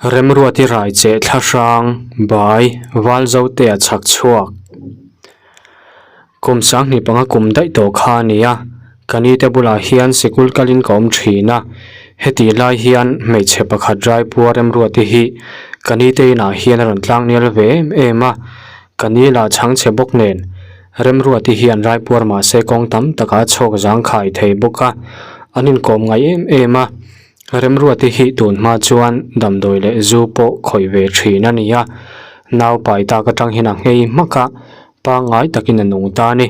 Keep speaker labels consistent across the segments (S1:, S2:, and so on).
S1: Remruati Raicheh Thlahrang Bai Valzotea chhak chhuak. Kum sanghnih panga kum daih tawh kha a ni a, ka nite bulah hian sikul kalin ka awm thin a, hetih lai hian hmeichhe pakhat Raipua Remruati hi ka nite inah hian a rawn tlangnel ve em em a, ka ni lah chhangchhe bawk nen Remruati hian Raipuar mahse kawng tam takah a chhawk zangkhai thei bawk a, an inkawm ngaih em em a. Remruati hi tun hma chuan damdawi leh zu pawh khawih ve thin a ni a, nau pai tak atang hian a nghei hmak a, pangngai takin a nung ta a ni.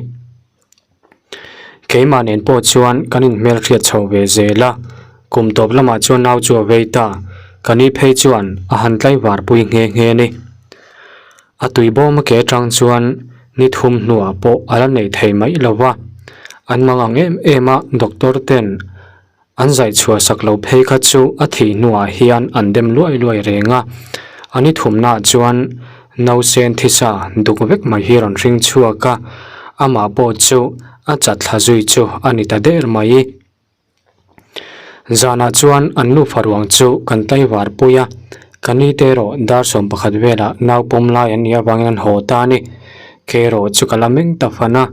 S1: Keimah nen pawh chuan kan inhmelhriat chho ve zel a, kum tawp lamah chuan nau chu a vei ta, ka ni phei chuan a han tlaivar pui nghe nghe a ni. A tui bawm a ke atang chuan ni thum hnuah pawh a la nei thei mai lo va, an mang ang em em a, doctor ten An zai chhuah sak lo phei kha chu a thih hnuah hian an dem luai luai reng a, a ni thumnaah chuan nausen thisa duk vek mai hi rawn hring chhuak a, amah pawh chu a chat thla zui chu a ni ta der mai. Zanah chuan an nufa ruang chu kan tlaivar pui a, ka ni te erawh dar 11 velah nau pawm lai an nih avangin an haw ta a ni. Ke erawh chu ka la meng ta fan a,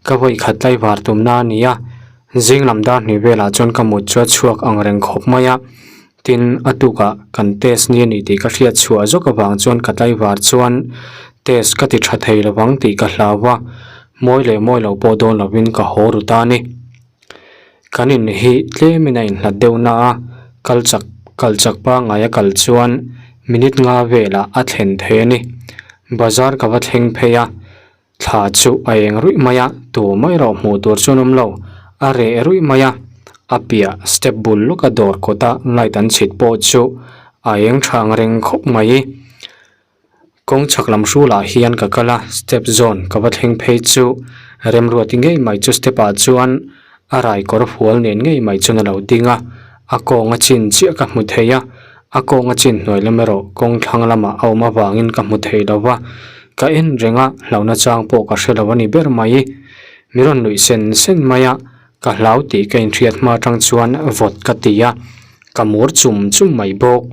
S1: ka vawikhat tlaivar tumna a ni a. Zing lam dar hnih velah chuan ka mut chu a chhuak ang reng khawp mai a, tin a tukah kan test ni a ni tih ka hriat chhuah zawk avang chuan ka tlaivar chuan test ka ti tha thei lovang tih ka hlau a, mawi leh mawi lo pawh dawn lovin ka haw ru ta a ni. Kan in hi tlemin a inhlat deuh na a, kal chak kal chak pangngai a kal chuan minute nga velah a thlen thei a ni. Bazar ka va thleng phei a. Thla chu a eng ruih mai a, tu mai erawh hmuh tur chuan awm lo, a reh ruih mai a, a piah step bul lawka dawr kawta light an chhit pawh chu a eng tha ang reng khawp mai. Kawng chhak lam hrulah hian ka kal a, step zawn ka va thleng phei chu Remruati ngei mai chu step ah chuan a rai kawr fual nen ngei mai chuan a lo ding a, a kawng a chin chiah ka hmu thei a, A kawng a chin hnuai lam erawh kawng thlang lamah a awm avangin ka hmu thei lo va, ka en reng a, hlauhna chang pawh ka hre lo a ni ber mai. Mi rawn nuih sen sen mai a, ka hlau tih ka inhriat hma atang chuan vawt ka ti a, ka mur chum chum mai bawk.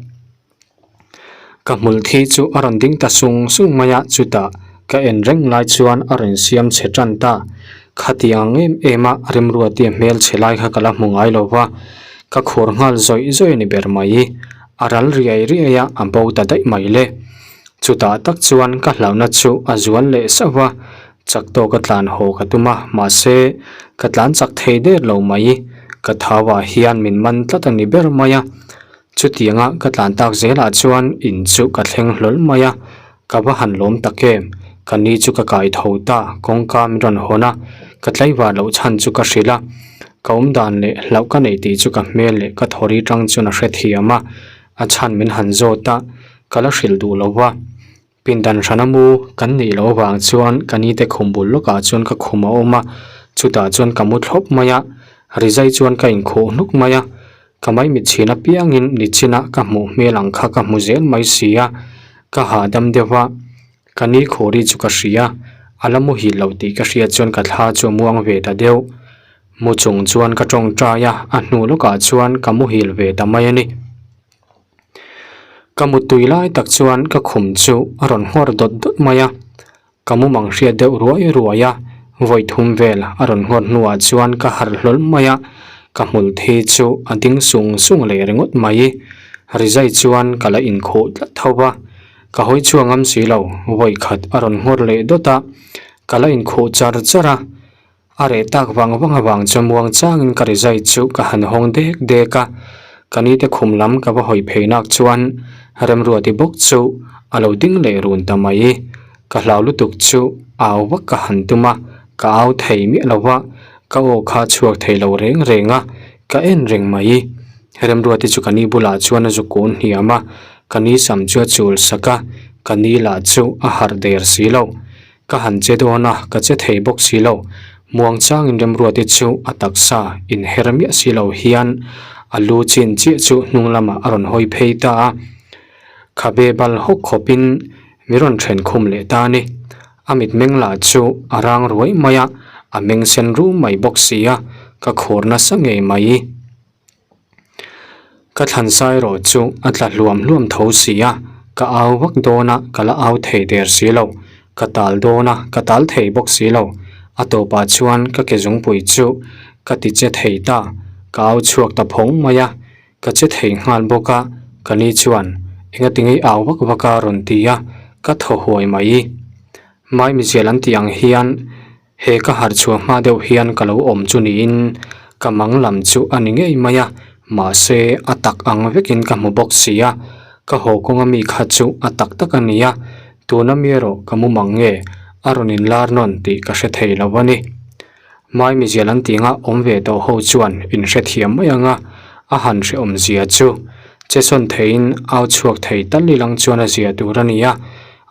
S1: Ka hmul thi chu a rawn ding ta sung sung mai a, chutah ka en reng lai chuan a rawn siam chhe tan ta. Khatiang ang em em a Remruatia hmel chhe lai kha ka la hmu ngai lo va, Ka khur nghal zawih zawih a ni ber mai. A ral riai riai a, a bo ta daih mai le. Chutah tak chuan ka hlauhna chu a zual leh sauh a, chak tawk a tlan haw ka tum a, mahse ka tlan chak thei der lo mai. Ka thauah hian min man tlat a ni ber mai a. Chutianga ka tlan tak zelah chuan in chu ka thleng hlawl mai a, ka va han lawm tak em. Ka ni chu ka kai tho ta, kawngka min rawn hawn a, ka tlaivar loh chhan chu ka hrilh a. Ka awm dan leh hlauh ka neih tih chu ka hmel leh ka thawri tang chuan a hrethiam a, a chhan min han zawt a, ka la hrilh duh lo va. Pindan hrana mu kan nih loh avang chuan ka nite khum bul lawkah chuan ka khum a awm a, chutah chuan ka mu thlawp mai a, rizai chuan ka inkhuh hnuk mai a, ka maimit chhin apiangin nichina ka hmuh hmel ang kha ka hmu zel mai si a, ka hahdam deuh va. Ka ni khawri chu ka hria, a la muhil lo tih ka hriat chuan ka thla chu a muang ve ta deuh. Mu chung chuan ka tawngtai a, a hnu lawkah chuan ka muhil ve ta mai a ni. Ka muttui lai tak chuan ka khum chu a rawn nghawr dawt dawt mai a, ka mumang hriat deuh ruai ruai a, vawi thum vel a rawn nghawr hnuah chuan ka harh hlawl mai a, ka hmul thi chu a ding sung sung leh ringawt mai. Rizai chuan ka la inkhuh tlat tho va. Ka hawi chhuak ngam si lo, vawi khat a rawn nghawr leh dawt a, ka la inkhuh char char a, a reh tak vang vang avang chuan muang changin ka rizai chu ka han hawng dek dek a, ka nite khum lam ka va hawi phei nak chuan Remruati bawk chu a lo ding leh run ta mai, ka hlau lutuk chu au vak ka han tum a, ka au thei miah lo va, ka aw kha chhuak thei lo reng reng a, ka en reng mai. Remruati chu ka ni bulah chuan a zu kun hniam a, ka ni sam chu a chul sak a, ka ni lah chu a harh der si lo. Ka han che dawn a, ka che thei bawk si lo. Muang changin Remruati chu a taksa inher miah si lo hian a lu chin chiah chu hnung lamah a rawn hawi phei ta a. Khabe bal hawk khawpin mi rawn then khum leh ta a ni. A mitmeng lah chu a rang ruai mai a, a meng sen rum mai bawk si a, ka khur nasa ngei mai. Ka thlan sa erawh chu a tla hluam hluam tho si a, ka au vak dawn a, ka la au thei der si lo. Ka tal dawn a, ka tal thei bawk si lo. A tawpah chuan ka ke zungpui chu ka ti che thei ta, ka au chhuak ta phawng mai a, ka che thei nghal bawk a, ka ni chuan engati ngei au vak vak a rawn ti a, ka thaw huai mai. Maimizial an tih ang hian He ka harh chhuah hma deuh hian ka lo awm chu niin ka mang lam chu a ni ngei mai a, mahse a tak ang vekin ka hmu bawk si a, ka haw kawnga mi kha chu a tak tak a ni a, tuna mi erawh ka mu mang nge a rawn inlar nawn tih ka hre thei lo a ni. Maimizial an tih nga awm ve tawh ho chuan in hrethiam mai ang a, a han hrehawm zia chu che sawn theiin au chhuak thei tal ilang chuan a zia tur a ni a,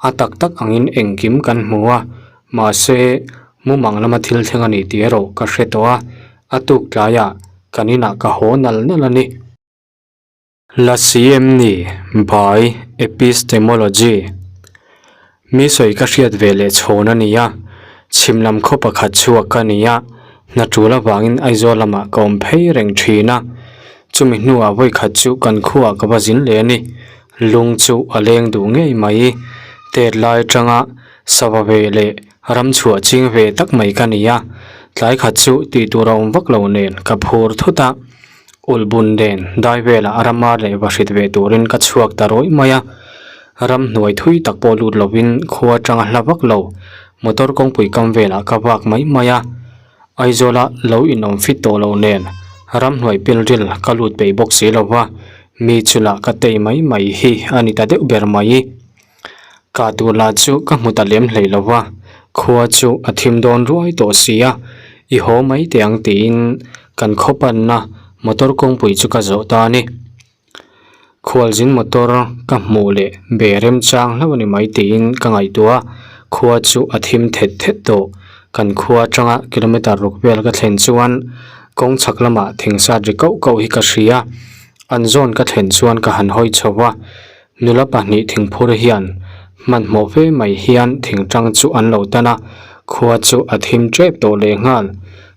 S1: a tak tak angin engkim kan hmu a, Mahse, mumang lama thil thleng a ni tih erawh ka hre tawh a, a tuk tlaiah kan inah ka haw nal nal a ni. Lasi em ni? By Epistemology. Mi sawi ka hriat ve leh chhawn a ni a, chhim lam khaw pakhat chhuak ka ni a, hna tul avangin Aizawl lamah ka awm phei reng thin a. Chumi hnuah vawikhat chu kan khuaah ka va zin leh a ni. Lung chu a leng duh ngei mai. Tet lai atanga Sava ve leh ram chhuah ching ve tak mai ka ni a, tlai khat chu tih tur a awm vak lo nen ka phur thut a, ulhbun nen dai velah rama leh va hrit ve turin ka chhuak ta rawih mai a, ram hnuai thui tak pawh lut lovin khua atanga hla vak lo motor kawngpui kam velah ka vak mai mai a, Aizawla lo inawm fit tawh lo nen ramhnuai pilril ka lut peih bawk si lo va, mi chula ka tei mai mai hi a ni ta deuh ber mai. Ka tur lah chu ka hmu ta lem hlei lo va, khua chu a thim dawn ruai tawh si a, i haw mai teh ang tiin kan khaw panna motor kawngpui chu ka zawh ta a ni. Khualzin motor ka hmuh leh be remchang hlauh a ni mai tiin ka ngaihtuah a, khua chu a thim thet thet tawh. Kan khua atanga kilometer ruk vel ka thlen chuan kawng chhak lamah thingsat ri kauh kauh hi ka hria, an zawn ka thlen chuan ka han hawi chho va. Nula pahnih thingphur hian hmanhmawh fe mai hian thingtang chu an lo tan a, khua chu a thim tep tawh leh nghal.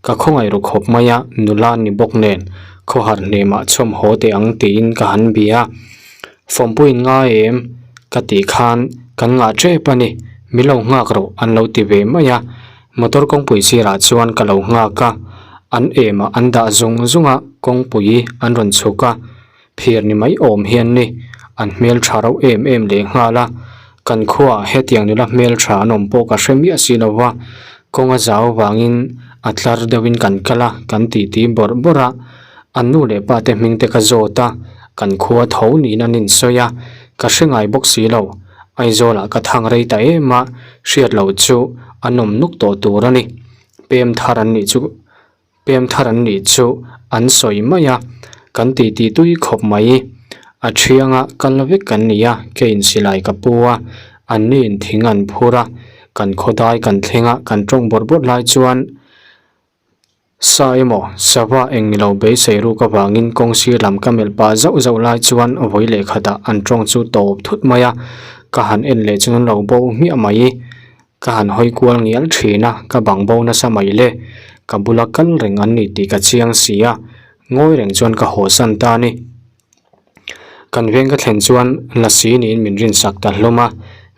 S1: Ka khawngaih ru khawp mai a, nula ni bawk nen khawhar hnemah chhawm haw teh ang tiin ka han bia a. Fawmpuiin ngai em? Ka tih khan kan ngah tep a ni, min lo nghak rawh an lo ti ve mai a. Motor kawngpui sirah chuan ka lo nghak a, an emah an dah zung zung a, kawngpui an rawn chhuk a. Phir ni mai awm hian ni, an hmeltha rauh em em leh nghal a, kan khuaah hetiang nula hmeltha an awm pawh ka hre miah si lo va, kawng a zau vangin a tlar deuhin kan kal a, kan titi bawrh bawrh a, an nu leh pa te hming te ka zawt a, kan khua tho niin an insawi a, ka hre ngai bawk si lo, Aizawlah ka thang rei ta em a, hriat loh chu an awm nuk tawh tur a ni, pem thar an nih chu. Pem thar an nih chu an sawi mai a, kan titi tui khawp mai. A thianga kal vek kan ni a, keiin silai ka pu a, anniin thing an phur a, kan khawdai kan thleng a, kan tawng bawrh bawrh lai chuan sa emaw sava eng ni lo beisei ruk avangin kawng sir lam ka melh pah zauh zauh lai chuan vawi leh khatah an tawng chu tawp thut mai a, ka han en leh chuan an lo bo hmiah mai. Ka han hawi kual ngial thin a, ka bang bo nasa mai le. Ka bula kal reng an ni tih ka chiang si a, ngawi reng chuan ka haw san ta a ni. Kan veng ka thlen chuan lasi niin min rinsak ta hlawm a,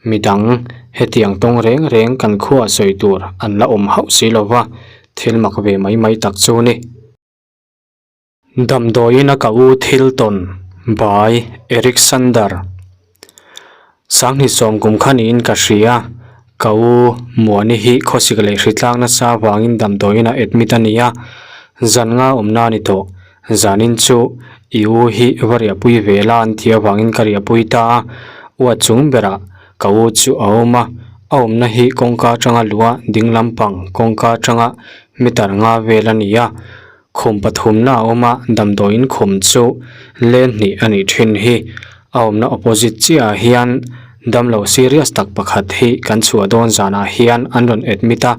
S1: midang hetiang tawng reng reng kan khuaah sawi tur an la awm hauh si lo va, thil mak ve mai mai tak chu ni. Damdawiin a ka u thil tawn by Eric Sander Sanghni sawm kum kha niin ka hria, ka u Muani hi khawsik leh hritlang nasa avangin damdawiin a admit a ni a, zan nga awmna a ni tawh. Zanin chu i u hi va riahpui ve la an tih avangin ka riahpui ta a, uat chung berah ka u chu a awm a, a awmna hi kawngka atanga luh a ding lampang kawngka atanga meter nga vel a ni a. Khum pathumna a awm a, damdawiin khum chu len hnih a nih thin hi. A awmna opposite chiahah hian damlo serious tak pakhat hi kan chhuah dawn zanah hian an rawn admit a,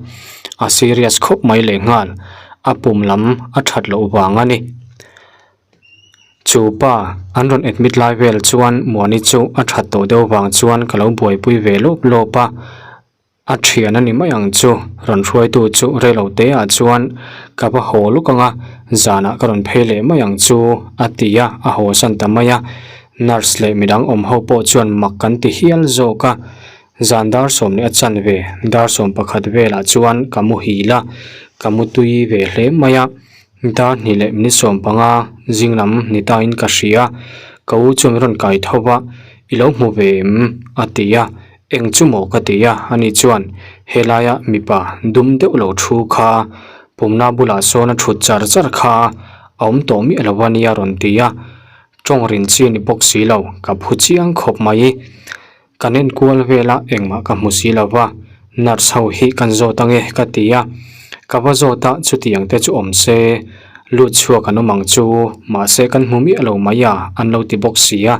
S1: a serious khawp mai lehnghal, a pum lam a that loh vang a ni. Chu pa an rawn admit lai vel chuan Muani chu a that tawh deuh vang chuan ka lo buaipui ve lawp lawp a. A thian a ni mai ang chu, rawn hruaitu chu reilo te ah chuan ka va haw luk ang a, zanah ka rawn phei leh mai ang chu a ti a, a haw san ta mai a. Nurse leh midang awm ho pawh chuan mak kan ti hial zawk a, zan dar 11 a chan ve, dar 11 velah chuan ka muhil a, ka mutui ve hle mai a. Dar hnih leh minute 15 zing lam ni tain ka hria, ka u chuan rawn kai tho va, I lo hmu ve em? a ti a, Eng chu maw ka ti a, ani chuan helaia mipa dum deuh lo thu kha pumna bulah sawn a thut char char kha a awm tawh miah lo a nia rawn ti a, tawng rin chi a ni bawk si lo, ka phu chiang khawp mai. Kan enkual vela engmah ka hmu si lo va, nurse ho hi kan zawt ange ka ti a, ka va zawt a chutiang te chu awm se, lut chhuak an awm ang chu, mahse kan hmu miah lo mai a an lo ti bawk si a,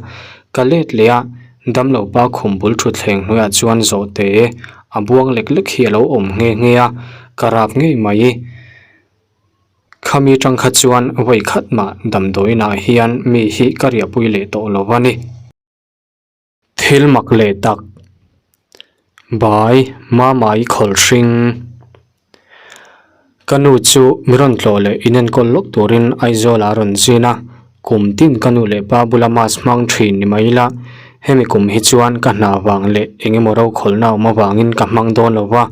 S1: ka let leh a, damlo pa khum bul thutthleng hnuaiah chuan zawhte a buang lek lek hi a lo awm nghe nghe a, ka rap ngei mai. Khami tang kha chuan vawi khat mah damdawiinah hian mi hi ka riahpui leh tawh lo a ni. Thil mak leh tak. Bai Mama i khawlh hring. Ka nu chu mi rawn tlawh leh inenkawl lawk turin Aizawl ah a rawn zin a, kum tin ka nu leh pa bula mask hmang thin ni mai ila, hemi kum hi chuan ka hna vang leh eng emaw rokhawlhna awm avangin ka hmang dawn lo va,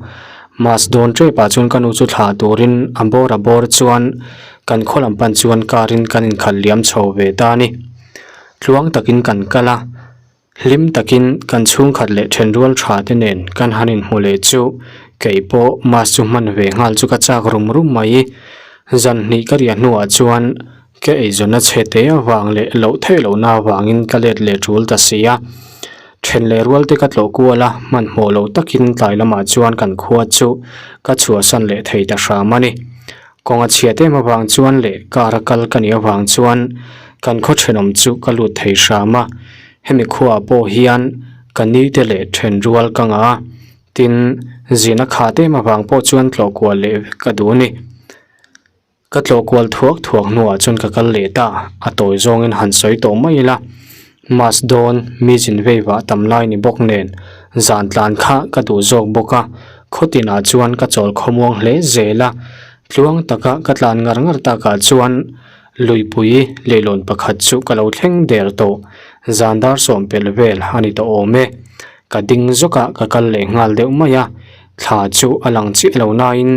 S1: mask dawn tep ah chuan ka nu chu thlah turin a bawr a bawr chuan kan khaw lam pan chuan car in kan inkhalh liam chho ve ta a ni. Tluang takin kan kal a, hlim takin kan chhungkhat leh thenrual tha te nen kan han inhmu leh chu kei pawh mask chu hman ve nghal chu ka chak rum rum mai. Zan hnih ka riah hnuah chuan ka eizawnna chhe te avang leh loh theih lohna avangin ka let leh tul ta si a. Then leh rual te ka tlawh kual a, hmanhmawh loh takin tlai lamah chuan kan khua chu ka chhuahsan leh thei ta hram a ni. Kawng a chhiat em avang chuan leh car a kal ka nih avang chuan kan khaw thenawm chu ka lut thei hram a, hemi khuaah pawh hian ka ni te leh then rual ka ngah a, tin zin a khat em avang pawh chuan tlawh kual leh vek ka duh a ni. Ka tlawh kual thuak thuak hnuah chuan ka kal leh ta, a tawi zawngin han sawi tawh mai ila. Mask dawn mi zin vei vah tam lai ni bawk nen zan tlan kha ka duh zawk bawk a, khaw tinah chuan ka chawl khawmuang hle zel a, tluang taka ka tlan ngar ngar takah chuan luipui leihlawn pakhat chu ka lo thleng der tawh, zan dar sawm pelh vel a ni tawh awm e. Ka ding zawk a ka kal leh nghal deuh mai a, thla chu a lang chiah lo nain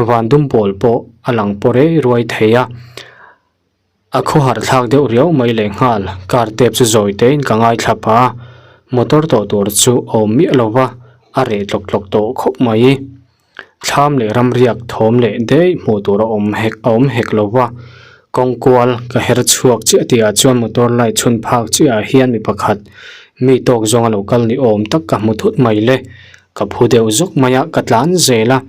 S1: van dum pawl pawh a lang paw rei ruai thei a. A khawhar thlak deuh riau mai leh nghal, car tep chu zawi tein ka ngaithla pah a, motor tawh tur chu a awm miah lo va, a reh tlawk tlawk tawh khawp mai. Thlam leh ramriak thawm leh daih hmuh tur a awm hek a awm hek lo va, kawng kual ka her chhuak chiah tihah chuan motor light chhun phak chiahah hian mi pakhat mi tawk zawng a lo kal ni awm tak ka hmu thut mai le, ka phu deuh zawk mai a, ka tlan zel a,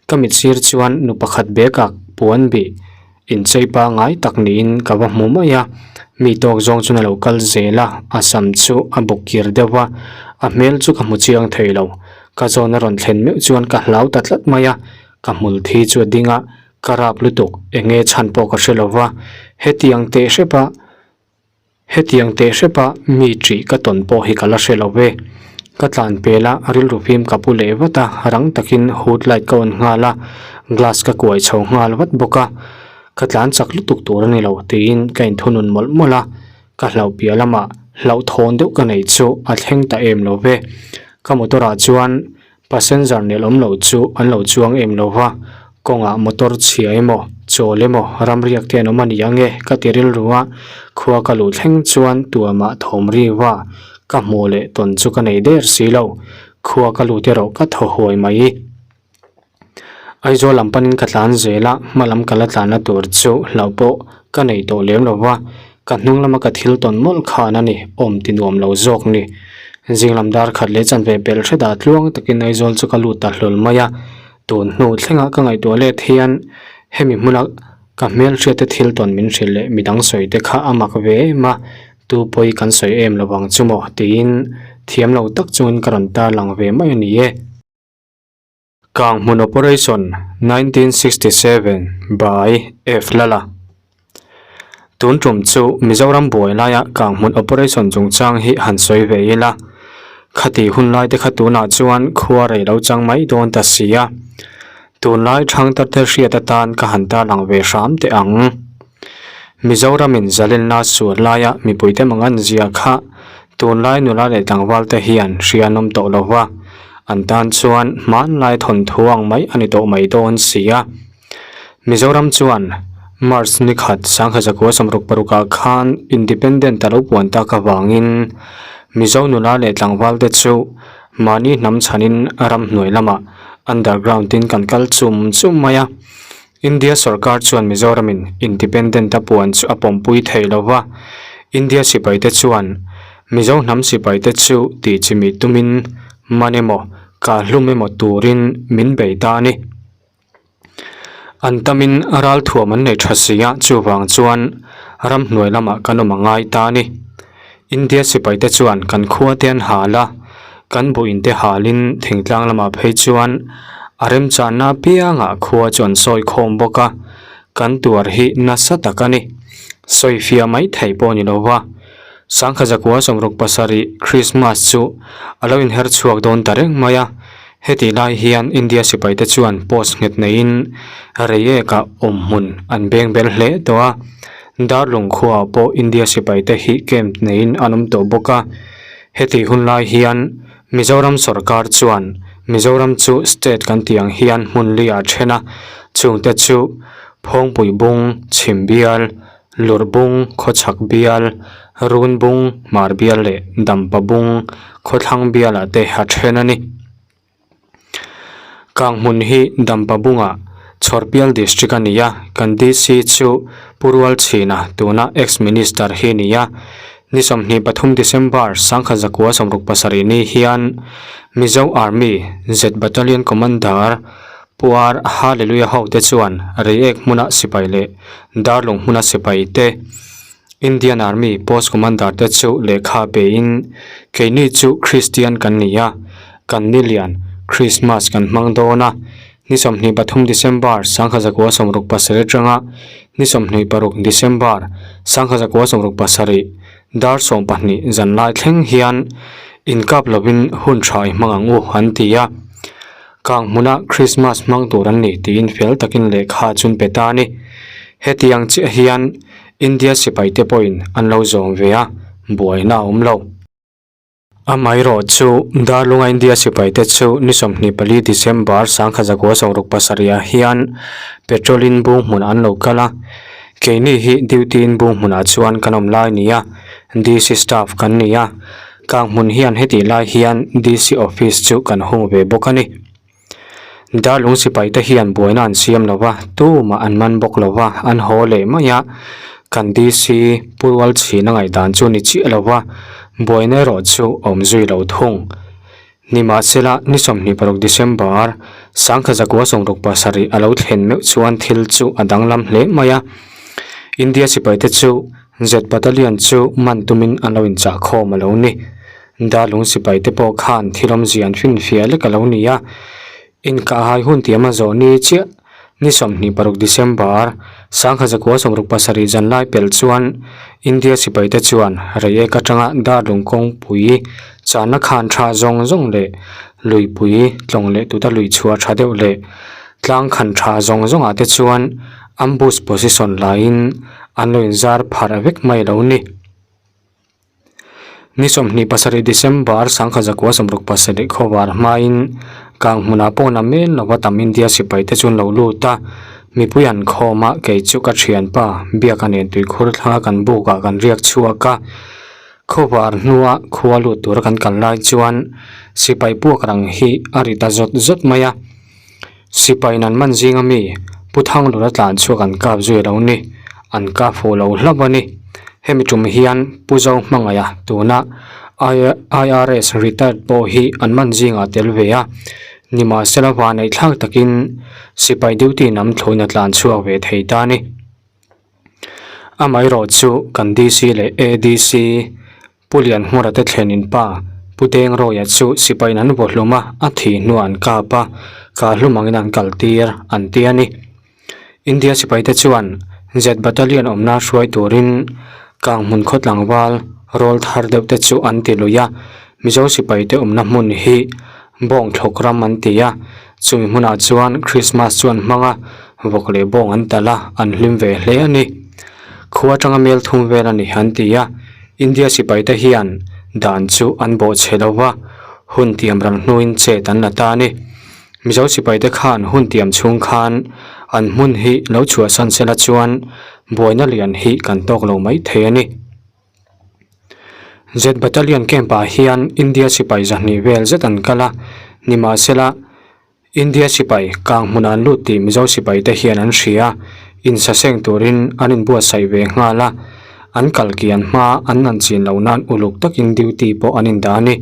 S1: ka mit sir chuan nu pakhat bag ah puan bih. Inchei pangngai tak niin ka va hmu mai a, mi tawk zawng chuan a lo kal zel a, a sam chu a bawk kir deuh a, a hmel chu ka hmu chiang thei lo. Ka zawn a rawn thlen meuh chuan ka hlau ta tlat mai a, ka hmul thi chu a ding a, ka rap lutuk, eng nge chhan pawh ka hre lo va, hetiang teh hrep a. Hetiang teh hrepa mi ṭih ka tawn pawh hi ka la hre lo ve. Ka tlan pel a, rilru fim ka pu leh vat a, rang takin hood light ka on nghal a, glass ka kuai chho nghal vat bawk a. Ka tlan chak lutuk tur a ni lo tiin ka inthunun mawlh mawlh a, ka hlauh piah lamah hlauhthawn deuh ka neih chu a thleng ta em lo ve. Ka motor ah chuan Passenger nel awm lo chu an lo chuang em lo va, kawngah motor chhia emaw, chawl emaw, ramriak te an awm a ni ang e ka ti rilru a, khua ka luh thleng chuan tuamah thawm ri va, ka hmuh leh tawn chu ka nei der si lo, khua ka lut erawh ka thaw huai mai. Aizawl lam panin ka tlan zel a, hma lam ka la tlanna tur chu hlauh pawh ka nei tawh lem lo va, Ka hnung lama ka thil tawn mawlh khan a ni, awm ti nuam lo zawk ni. Zing lam dar khat leh chanve pelh hretah tluang takin Aizawl chu ka lut ta hlawl mai a. Tun hnu thlengah ka ngaihtuah let hian hemi hmuna ka hmelhriatte thil tawn min hrilh leh midang sawi te kha a mak ve em a, tu pawi kan sawi em lo vang chu maw tiin thiam lo tak chungin ka rawn tarlang ve mai a ni e. Kanghmun Operation 1967 by F Lala Tun tum chu Mizoram buai laia Kanghmun Operation chungchang hi han sawi ve ila. Khati hun lai te kha tunah chuan khua rei lo chang mai dawn ta si a. Tunlai thangtar te hriat atan ka han tarlang ve hram teh ang. Mizoramin zalenna sual laia mipuite mangan zia kha tunlai nula leh tlangval te hian hria an awm tawh lo va, an tan chuan hmanlai thawnthu ang mai a ni tawh mai dawn si a. Mizoram chuan March ni khat sangha zakua 66 ah khan Independent a lo puan tak avangin Mizo nula leh tlangval te chu mahni hnam chhanin ramhnuai lamah underground tin kan kal chum chum mai a. India sorkar chuan Mizoramin Independent a puan chu a pawmpui thei lo va, India sipaite chuan Mizo hnam sipaite chu tihchimih tumin man emaw kahhlum emaw turin min bei ta a ni. An tamin ralthuam an nei tha si a, chuvang chuan ramhnuai lamah kan awm a ngai ta a ni. India sipaite chuan kan khua te an hal a, kan buin te halin thingtlang lamah phei chuan a remchanna apiangah khua chu an sawi khawm bawk a, kan tuar hi nasa tak a ni. Sawifiah mai theih pawh a ni lo va, sangkha zakua 67 Krismas chu a lo inher chhuak dawn ta reng mai a. Hetih lai hian India sipaite chuan post nghet neiin Reiek-ah awm hmun an beng bel hle tawh a, Darlung khuaah pawh India sipaite hi camp neiin an awm tawh bawk a. Hetih hun lai hian Mizoram sorkar chuan Mizoram chu state kan tih ang hian hmun li ah then a, chungte chu Phawngpui bung, Chhim bial, Lurh bung, Khawchhak bial, Run bung, Hmar bial leh Dampa bung, Khawthlang bialah te a then a ni. Kang hmun hi Dampa bungah Chhawrpial District a ni a, kan DC chu Pu Rualchhina tuna ex-Minister hi a ni a. Ni 23 December 1967 ni hian Mizo Army Z Battalion Commander Puar Hallelujah ho te chuan Reiek hmuna sipai leh Darlung hmuna sipai te Indian Army Post Commander te chu lehkha pein keini chu Kristian kan ni a, kan ni lian Christmas kan hmang dawn a, ni 23 December 1967 atanga ni 26 December 1967 dar 12 zan lai thleng hian inkap lovin hun tha i hmang ang u an ti a. Kang hmuna Krismas hmang tur an ni tiin fel takin lehkha chun pe ta a ni. Hetiang chiah hian India sipaite pawhin an lo zawm ve a, buaina a awm lo. Amaherawh chu Darlunga India sipaite chu ni 24 December 1967 ah hian petrol in bung hmunah an lo kal a, keini hi duty in bung hmunah chuan kan awm lai ni a, DC staff kan ni a. Kang hmun hian hetih lai hian DC office chu kan hung ve bawk a ni. Darlung sipai te hian buaina an siam lo va, tumah an man bawk lo va, an haw leh mai a. Kan DC Pu Rualchhina ngaihdan chu ni chiah lo va, buaina erawh chu awm zui lo thung. Nimahsela, ni 26 December, 1967 a lo thlen meuh chuan thil chu a danglam hle mai a. India sipaite chu Z Battalion chu man tumin an lo inchah khawm a lo ni. Darlung sipaite pawh khan thil awmzia an finfiah lek a lo ni a. Inkahhai hun tiam a zawh ni chiah ni 26 December, 1967 zan lai pelh chuan India sipaite chuan Reiek atanga Darlung kawngpui channa khan tha zawng zawng leh luipui tlawng leh tuta lui chhuah tha deuh leh tlang khan tha zawng zawngah te chuan ambush position laiin an lo inzar pharh vek mai lo ni. Ni 27 December 1967 khawvar hmain kang hmunah pawh na mel lova tam India sipai te chu an lo lut a, mipui an khawm a, kei chu ka thianpa Biaka nen tuikhur thlanga kan bukah kan riak chhuak a. Khawvar hnua khua lut tura kan kal lai chuan sipai puak rang hi a ri ta zawt zawt mai a. Sipai nan man zinga mi Pu Thanglura tlan chhuak an kap zui lo ni, an kap fuh lo hlauh a ni. Hemi tum hian Pu Zo hmangaih a tuna IRS retired pawh hi an man zingah tel ve a, nimahsela vaneih thlak takin sipai duty nam thlawin a tlan chhuak ve thei ta a ni. Amaherawhchu kan DC leh ADC Pu Lianhmura te thlenin pa Pu Dengrawia chu sipaiin an vaw hlum a, a thih hnuah an kap a, kah hlum angin an kal tir an ti a ni. India sipaite chuan Z Battalion awmna hruai turin Kanghmun khaw tlangval rawl thar deuh te chu an ti lui a. Mizo sipai te awmna hmun hi bawng thlawk ram an ti a, chumi hmunah chuan Christmas chu an hmang a, vawk leh bawng an talh a, an hlim ve hle a ni. Khua atanga mel thum vel a ni an ti a, India sipai te hian dan chu an bawhchhe lo va, hun tiam ral hnuin chet an la ta a ni. Mizo sipai te khan hun tiam chhung khan an hmun hi lo chhuahsan sela chuan buaina lian hi kan tawk lo mai thei a ni. Z Battalion camp ah hian India sipai zahnih vel zet an kal a, nimahsela India sipai kang hmun an lut tih Mizo sipai te hian an hria a, insaseng turin an inbuatsaih ve nghal a, an kal kian hma an nan chin loh nan uluk takin duty pawh an indah a ni.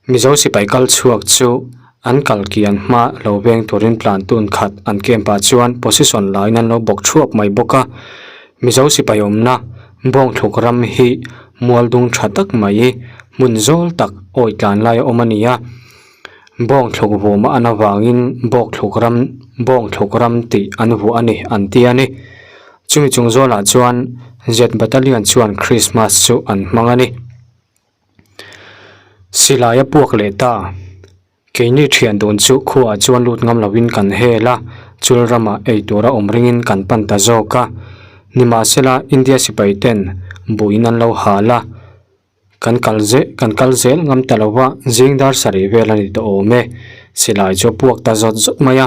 S1: Mizo sipai kal chhuak chu an kal kian hma lo veng turin plan tun khat an camp ah chuan position laiin an lo bawk thuap mai bawk a. Mizo sipai awmna Bawngthluk ram hi mualdung tha tak mai hmun zawl tak awi tlan lai a awm a ni a. Bawngthluk vawm a an avangin Bawkthluk ram Bawngthluk ram tih an vuah a ni an ti a ni. Chumi chung zawlah chuan Z Battalion chuan Christmas chu an hmang a ni. Silai a puak leh ta. Keini thian dun chu khuaah chuan lut ngam lovin kan hel a, chul ramah ei tura awm ringin kan pan ta zawk a. Nimahsela India sipai ten buin an lo hal a, kan kal zeh kan kal zel ngam ta lova zing dar sarih vel a ni tawh awm e. Silai chu a puak ta zawt zawt mai a.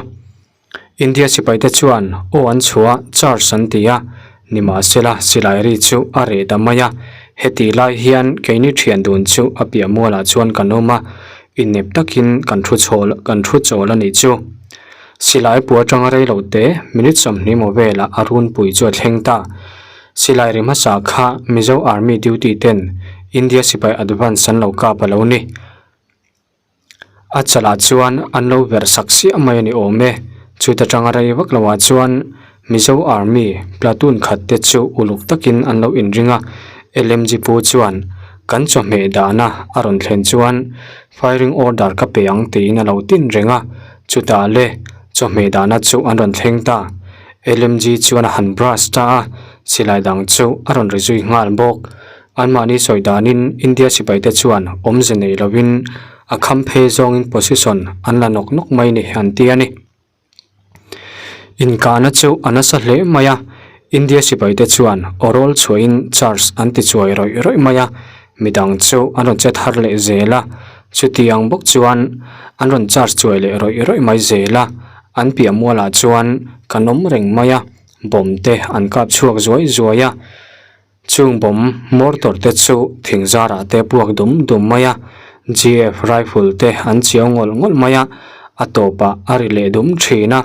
S1: India sipaite chuan aw an chhuah charge an ti a, nimahsela silai ri chu a reh ta mai a, hetih lai hian keini thian dun chu a piah mualah chuan kan awm a, innep takin kan thu chhawl kan thu chawl a nih chu. Silai pua atanga rei lo te minute 20 maw velah a runpui chu a thleng ta. Silai ri hmasa kha Mizo Army duty ten India sipai advance an lo kap a lo ni. A chalah chuan an lo verh sak siah mai a ni awm e. Chuta tanga rei vak loah chuan Mizo Army platoon khat te chu uluk takin an lo inring a, LMG pu chuan kan chawhmeh dahna a rawn thlen chuan firing order ka pe ang tiin a lo tin reng a, chutah le chawhmeh dahna chu an rawn thleng ta. LMG chuan a han brush ta a, silai dang chu a rawn ri zui nghal bawk. Anmahni sawi danin India sipaite chuan awmze nei lovin a kham phei zawngin position an la nawk nawk mai ni an ti a ni. Inkahna chu a nasa hle mai a, India sipaite chuan awrawl chhuahin charge an ti chuai rawih rawih mai a, midang chu an rawn che thar leh zel a, chutiang bawk chuan an rawn charge chuai leh rawih rawih mai zel a, an piah mualah chuan kan awm reng mai a, bomb te an kap chhuak zuai zuai a. Chung bomb mortar te chu thing zarah te puak dum dum mai a, GF rifle te an chiau ngawlh ngawlh mai a, a tawpah a ri leh dum thin a,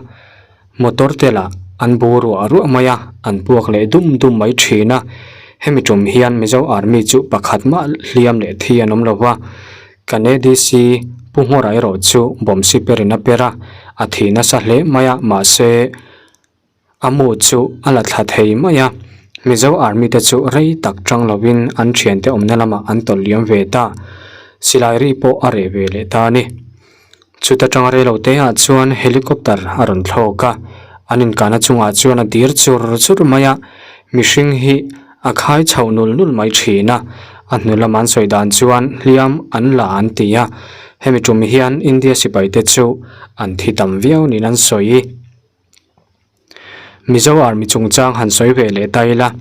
S1: motor te lah an bu ruah ruah mai a, an puak leh dum dum mai thin a, hemi tum hian Mizo Army chu pakhat mah hliam leh thi an awm lo va, kan ADC Pu Nghawra erawh chu bomb siperin a per a, a thi nasa hle mai a, mahse. A mu chu a la thla thei mai a, Mizo Army te chu rei tak tang lovin an thiante awmna lamah an tawlh liam ve ta. Silai ri pawh a reh ve leh ta a ni. Chuta tanga rei lo te ah chuan helicopter a rawn thlawk a, an inkahna chungah chuan a dir chur chur mai a, mihring hi a khai chhoh nul nul mai thin a, a hnu lama an sawi dan chuan hliam an la an ti a, hemi tum hian India sipai te chu an thi tam viau niin an sawi. Mizo Army chungchang han sawi ve leh ta ila,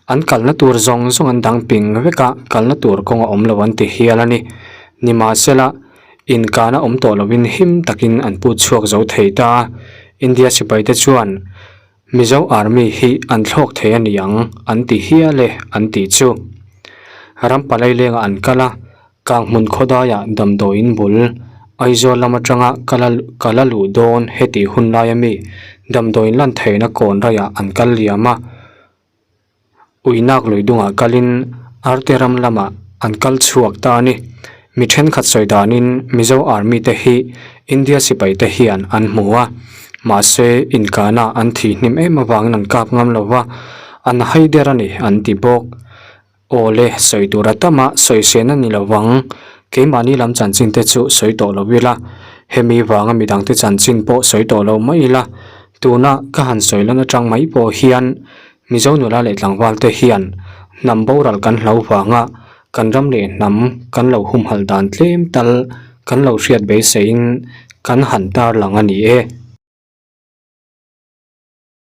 S1: an kalna tur zawng zawng an dang ping vek a, kalna tur kawng a awm lo an ti hial a ni. Nimahsela, inkahna awm tawh lovin him takin an put chhuak zo thei ta a, India sipaite chuan Mizo Army hi an thlawk thei a ni ang an ti hial e an tih chu. Ram palai lengah an kal a, Kanghmun khawdaiah damdawiin bul, Aizawl lam atanga kala kala luh dawn hetih hun laia mi damdawiin lan theihna kawn raiah an kal liam a, Uinak lui dungah kalin Arte ram lamah an kal chhuak ta a ni. Mi thenkhat sawi danin Mizo Army te hi India sipai te hian an hmu a, mahse inkahna an thih hnim em avangin an kap ngam lo va, an hai der a ni an ti bawk. Aw le, sawi tur a tam a, sawi sen a ni lo vang. Keimahni lam chanchin te chu sawi tawh lo ila, hemi vanga midangte chanchin pawh sawi tawh lo mai ila, tuna ka han sawi lan atang mai pawh hian Mizo nula leh tlangval te hian hnam boral kan hlo vanga. Kan ram leh hnam kan lo humhalh dan tlem tal kan lo hriat beiseiin kan han tarlang a ni e.